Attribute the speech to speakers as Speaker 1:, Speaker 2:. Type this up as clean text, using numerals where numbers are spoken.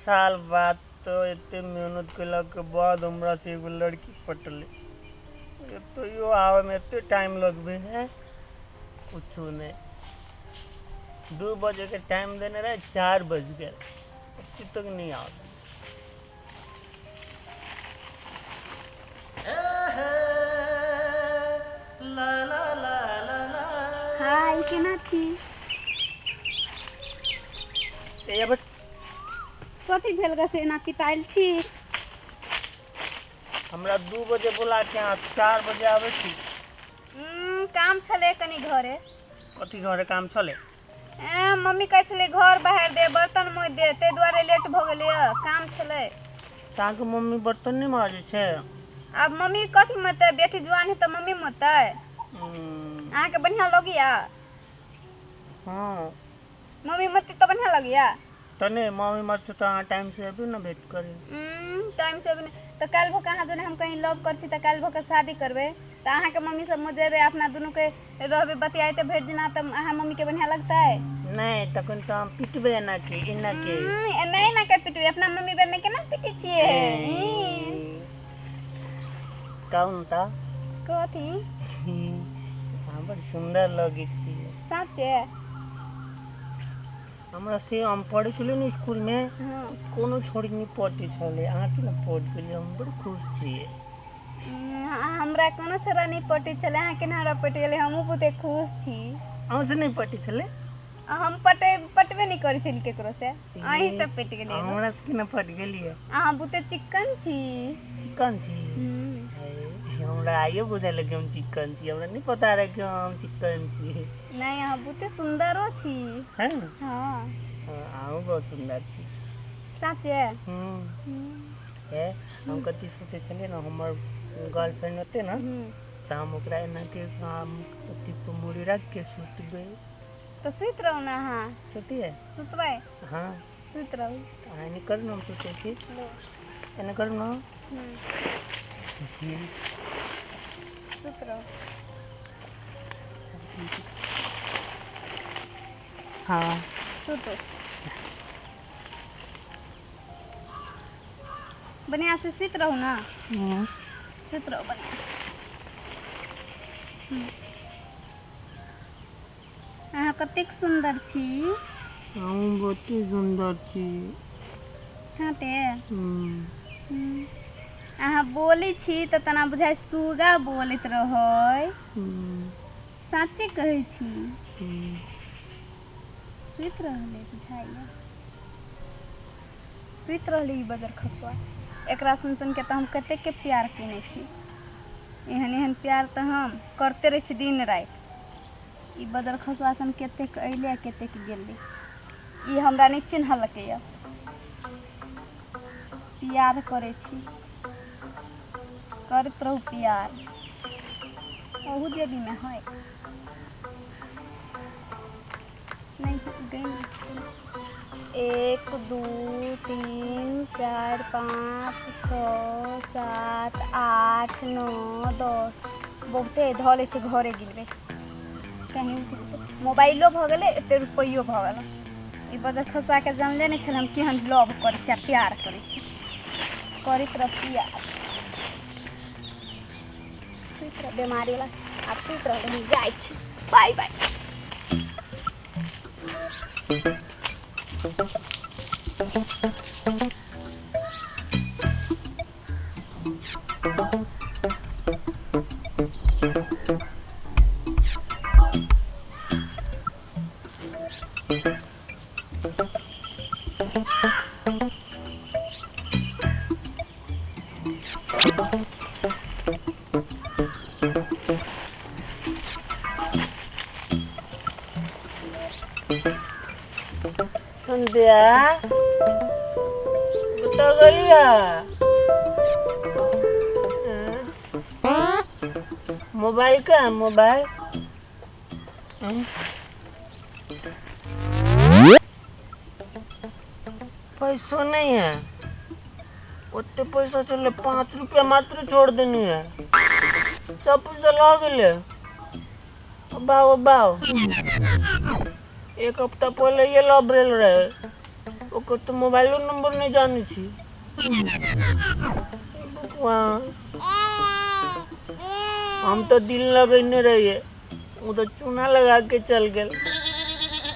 Speaker 1: साल बाद तऽ एते मेहनत केलाके बाद हमरा से एगो लड़की पटलै। तैयो आबैमे एते टाइम लगबै है, कुछो नहि। 2 बजेके टाइम देने रहै, 4 बजि गेल, अभी तक नहि आबै।
Speaker 2: हाय, केना छी? कथी भेल ग से एना पितायल छी?
Speaker 1: हमरा 2 बजे बोला के अहाँ 4 बजे आबै छी।
Speaker 2: काम छलै कनी घरे।
Speaker 1: कथी घरे काम छलै?
Speaker 2: ए, मम्मी कहै छलै घर बाहर दे, बर्तन मोजि दे, ताहि दुआरे लेट भऽ गेलै, काम छलै।
Speaker 1: तऽ अहाँके मम्मी बर्तन नहि माजै छै?
Speaker 2: आब मम्मी कथी मजतै, बेटी जुआन है तऽ मम्मी मजतै। अहाँके बढ़िआँ लगैया?
Speaker 1: हँ।
Speaker 2: मम्मी मजतै तऽ बढ़िआँ लगैया?
Speaker 1: तऽ नहि, मम्मी मजतै तऽ अहाँ टाइमसँ अयबै ने भेँट करै।
Speaker 2: टाइम से अयबै तऽ काल्हि भऽ कऽ अहाँ जने हम कहीं लव करै छी तऽ काल्हि भऽ कऽ शादी करबै तऽ अहाँके मम्मी सब मजेबै, अपना दुनूके रहबै बतियाइते भरि दिना, तऽ अहाँ मम्मीके बढ़िआँ लगतै?
Speaker 1: नहि, तखन तऽ हम पिटबै एना के एना के।
Speaker 2: एना एना के पिटबै? अपना मम्मी बेरमे केना पिटै छियै?
Speaker 1: कहू ने तऽ।
Speaker 2: कथी?
Speaker 1: अहाँ बड़ सुन्दर लगै छियै।
Speaker 2: साचे?
Speaker 1: हमरा से हम पढ़ै छलियै ने इसकुलमे, कोनो छोड़ी नहि पटै छलै, अहाँ के ने पटि गेलियै, हम बड़ खुश छियै।
Speaker 2: हमरा कोनो छोरा नहि पटै छलै, अहाँ केना हमरा पटि गेलै, हमहूँ बहुते खुश छी।
Speaker 1: अहूँ से नहि पटै छलै?
Speaker 2: हम पटे पटबे नहि करै छली केकरो से, अहीं से पटि गेलै।
Speaker 1: हमरा से केना पटि गेलियै?
Speaker 2: अहाँ बहुते चिक्कन छी।
Speaker 1: चिक्कन छी? हमरा आइयो बुझायल कि हम चिक्कन छी, हमरा नहि पता रहै कि हम चिक्कन छी।
Speaker 2: नहि, अहाँ बहुते सुन्दरो छी।
Speaker 1: है?
Speaker 2: हँ।
Speaker 1: अहूँ बहुत सुन्दर छी।
Speaker 2: साचे?
Speaker 1: हे, हम कथी सोचै छलियै ने, हमर गर्लफ्रेंड होतै ने तऽ हम ओकरा एना के हम अथी पर मूड़ी राखि के सुतबै।
Speaker 2: तऽ सुति रहू ने अहाँ।
Speaker 1: सुतियै?
Speaker 2: सुतबै?
Speaker 1: हँ।
Speaker 2: सुति रहू।
Speaker 1: अहाँ एने करू ने, हम सुतै छी। एने करू ने।
Speaker 2: सुति रहू।
Speaker 1: हँ।
Speaker 2: सुतू बढ़िआँ से, सुति रहू ने। सुति रहू बढ़िआँ से। अहाँ कतेक सुन्दर छी।
Speaker 1: अहूँ बहुते सुन्दर छी।
Speaker 2: हँ ते। अहाँ बोलै छी तऽ तेना बुझाइ सुगा बोलैत रहै। साँचे कहै छी। सुति रहलै बुझाइया, सुति रहलै ई बजर खसुआ। एकरा सुनि सुनिके तऽ हम कतेकके प्यार केने छी। एहन एहन प्यार तऽ हम करते रहै छी दिन राति। ई बदर खसुआ सन कतेक अयलै आ कतेक गेलै, ई हमरा नहि चिन्हलकैए। प्यार करै छी, करैत रहू प्यार, अहू जेबीमे है नहि गई। 1 2 3 4 5 6 7 8 9 10, बहुते धऽ लै छै। घरे गिनबै कहीं उठि जेतै। मोबाइलो भऽ गेलै, एते रुपैयो भऽ गेलै। ई बजर खसुआके जानले नहि छलै हम केहन लव करै छी आ प्यार करै छी। करैत रह प्यार, सुति रह बेमारीवला। आब सुति रहलै, हम जाइ छी, बाय बाय।
Speaker 1: संध्या, कतऽ गेलियै? मोबाइल का मोबाइल पैसो नहीं है, ओते पैसा चले 5 रुपया मात्र छोड़ देनी है, सब पैसा लग गेलै। बाओ बाओ, एक हफ्ता पहले ये लव भेल रहे, ओकर तऽ मोबाइलो नंबर नहि जानै छी। भगवान, हम तऽ दिल लगेने रहियै, ओ तऽ चूना लगा के चल गेल।